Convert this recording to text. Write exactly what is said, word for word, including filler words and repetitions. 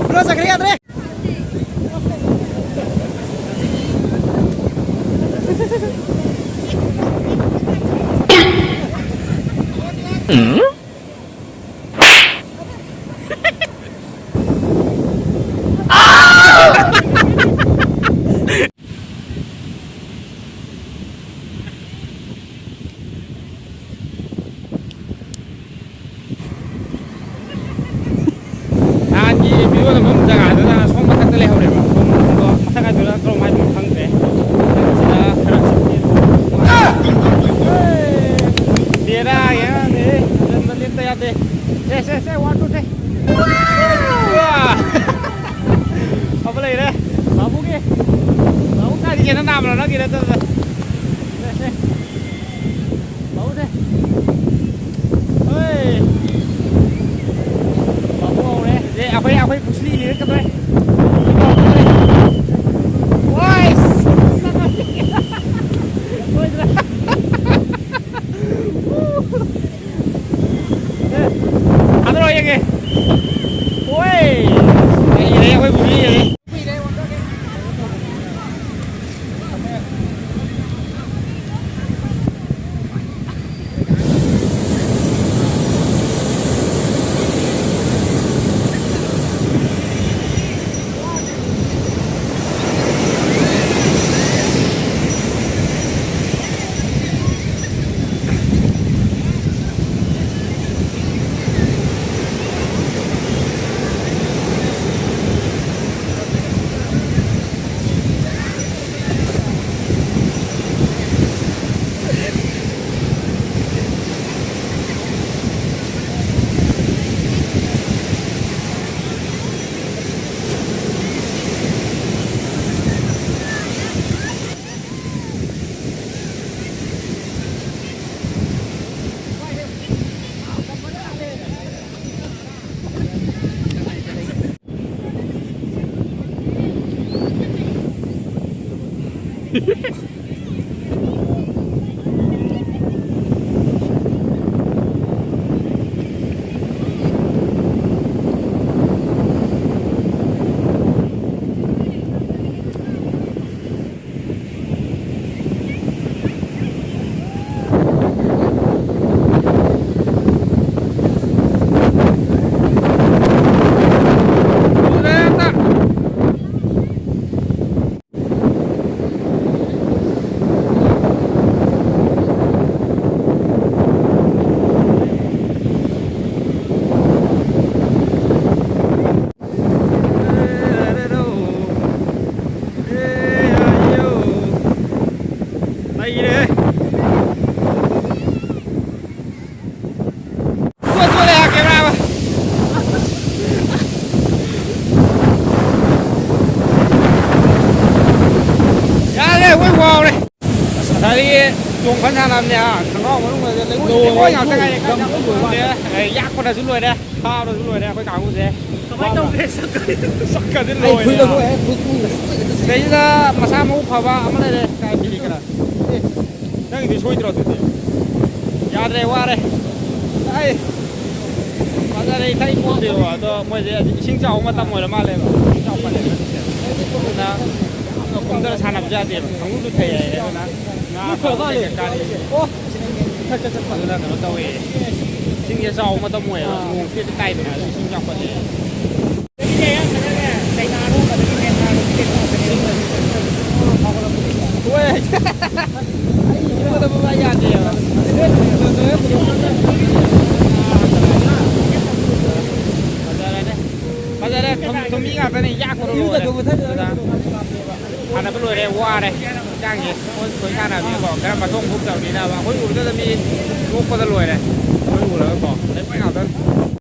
Bro, ꯆꯠꯈ꯭ꯔꯦ, ꯌꯥꯗ꯭ꯔꯦ꯫ ꯅꯍꯥꯟꯒꯤ ꯚꯤꯗꯤꯑꯣ ꯅꯝꯐꯝ ꯖꯒꯥꯗꯨꯅ ꯁꯣꯝ ꯃꯊꯛꯇ ꯂꯩꯍꯧꯔꯦꯕ꯫ ꯁꯣꯝꯗꯣ ꯃꯊꯛ ꯍꯥꯏꯗꯣꯏꯔꯥ ꯀꯔꯣꯝ ꯍꯥꯏꯗꯣꯏꯅꯣ ꯈꯪꯗ꯭ꯔꯦ꯫ ꯁꯤꯗ ꯈꯔ ꯆꯠꯀꯦ꯫ ꯕꯦꯔꯥꯒꯤ ꯑꯉꯥꯡꯅꯦꯍꯦ꯫ ꯂꯦꯞꯇ ꯌꯥꯗꯦ꯫ ꯁꯦ, ꯁꯦ, ꯁꯦ, one, two, three꯫ ꯋꯥ! ꯑꯃ ꯂꯩꯔꯦ꯫ ꯕꯥꯕꯨꯒꯤ꯫ ꯕꯥꯕꯨ ꯀꯥꯏꯗ ꯆꯦꯟꯅ ꯅꯥꯕ꯭ꯔꯣ ꯅꯪꯒꯤ ꯅꯠꯇꯕꯗ? ꯁꯦ, ꯁꯦ꯫ ꯕꯥꯕꯨꯁꯦ꯫ ꯍꯣꯏ꯫ ꯕꯥꯕꯨ ꯍꯧꯔꯦ꯫ ꯁꯦ, ꯑꯩꯈꯣꯏ, ꯑꯩꯈꯣꯏ ꯕ꯭ꯔꯨꯁꯂꯤ ꯂꯤꯔꯛꯀꯗꯧꯔꯦ꯫ ꯋꯥꯏ! ꯁꯣꯏꯗ꯭ꯔꯦ꯫ ꯑꯦ, ꯊꯥꯗꯔꯛꯑꯣ ꯌꯦꯡꯒꯦ꯫ ꯑꯣꯏ! ꯂꯩꯔꯦ, ꯑꯩꯈꯣꯏ ꯕꯨꯕꯤ ꯂꯩꯔꯦ꯫ ꯂꯩꯔꯦ꯫ ꯆꯣꯠ ꯆꯣꯠꯂꯦ ꯍꯥ, camera ꯑꯃ꯫ ꯌꯥꯔꯦ, ꯑꯩꯈꯣꯏ ꯋꯥꯎꯔꯦ꯫ ꯑꯁ, ꯉꯁꯥꯏꯗꯒꯤ ꯆꯣꯡ ꯐꯟ ꯁꯥꯟꯅꯕꯅꯦ ꯍꯥ, ꯈꯪꯒꯥꯎ ꯃꯅꯨꯡꯗ ꯂꯩꯉꯣꯏ ꯂꯣꯏ ꯂꯣꯏ ꯉꯥꯛꯇ ꯉꯥꯏꯔꯦ꯫ ꯌꯥꯝ ꯂꯣꯏ ꯂꯣꯏ꯫ ꯑꯦ, ꯌꯥꯛꯄꯅꯁꯨ ꯂꯣꯏꯔꯦ, ꯊꯥꯕꯅꯁꯨ ꯂꯣꯏꯔꯦ ꯑꯩꯈꯣꯏ ꯀꯥꯡꯕꯨꯁꯦ꯫ ꯀꯃꯥꯏꯅ ꯇꯧꯒꯦ? ꯁꯛꯀꯗꯤ ꯑꯩ ꯂꯣꯏꯔꯦ꯫ ꯐꯨꯔꯤꯠ ꯂꯧꯊꯣꯛꯑꯦ, ꯐꯨꯔꯤꯠ ꯄꯨꯡ ꯁꯤꯗꯩꯁꯤꯗ ꯃꯁꯥ ꯃꯎ ꯐꯕ ꯑꯃ ꯂꯩꯔꯦ꯫ ꯀꯥꯏ ꯄꯤꯔꯤ ꯈꯔ? ꯑꯦ, ꯅꯪꯒꯤꯗꯤ ꯁꯣꯏꯗ꯭ꯔꯣ ꯑꯗꯨꯗꯤ? ꯌꯥꯗ꯭ꯔꯦ, ꯋꯥꯔꯦ꯫ ꯑꯩ ꯐꯖꯔꯦ, ꯏꯊꯛ ꯏꯄꯣꯝꯗꯦꯕ꯫ ꯑꯗꯣ ꯃꯣꯏꯁꯦ ꯍꯧꯖꯤꯛ ꯏꯁꯤꯡ ꯆꯥꯎꯕ ꯃꯇꯝ ꯑꯣꯏꯔ ꯃꯥꯜꯂꯦꯕ꯫ ꯏꯁꯤꯡ ꯆꯥꯎꯈꯠꯂꯦꯕ ꯍꯧꯖꯤꯛꯁꯦ꯫ ꯑꯗꯨꯅ ꯌꯥꯝꯅ ꯀꯨꯝꯊꯔ ꯁꯥꯟꯅꯕꯁꯨ ꯌꯥꯗꯦꯕ꯫ ꯈꯪꯂꯨꯞ ꯂꯨꯞꯊꯩ ꯍꯥꯏꯌꯦ꯫ ꯑꯗꯨꯅ ꯉꯥ ꯐꯥꯕ ꯀꯩꯀꯥ ꯀꯥꯔꯤ꯫ ꯑꯣ! ꯑꯗꯨꯅ ꯀꯩꯅꯣ ꯇꯧꯋꯦ꯫ ꯏꯁꯤꯡꯁꯦ ꯆꯥꯎꯕ ꯃꯇꯝ ꯑꯣꯏꯌꯦꯕ꯫ ꯑꯥ꯫ ꯅꯣꯡꯁꯦ ꯍꯦꯛꯇ ꯇꯥꯏꯗꯅ ꯏꯁꯤꯡ ꯆꯥꯎꯈꯠꯂꯦ꯫ ꯍꯣꯏ꯫ ꯑꯩ ꯏꯔꯨꯖꯗꯕ ꯌꯥꯗꯦꯕ꯫ ꯐꯖꯔꯦ꯫ ꯐꯖꯔꯦ꯫ ꯊꯨꯝ-, ꯊꯨꯝꯕꯤ ꯉꯥꯛꯇꯅꯦ꯫ ꯌꯥꯛꯄꯗ ꯂꯣꯏꯔꯦ꯫ ꯁꯥꯟꯅꯕ ꯂꯣꯏꯔꯦ꯫ ꯋꯥꯔꯦ꯫ ꯍꯛꯆꯥꯡꯁꯦ꯫ ꯃꯣꯏ ꯊꯣꯏ ꯁꯥꯟꯅꯕꯅꯤꯅꯀꯣ꯫ ꯈꯔ ꯃꯇꯣꯡ ꯍꯨꯞꯇꯕꯅꯤꯅꯕ꯫ ꯑꯩꯈꯣꯏ ꯎꯕꯗꯗ ꯃꯤ ꯅꯣꯛꯄꯗ ꯂꯣꯏꯔꯦ꯫ ꯃꯣꯏ ꯎꯔꯒꯀꯣ꯫ ꯂꯩꯉꯣꯏ ꯉꯥꯛꯇꯅꯤ꯫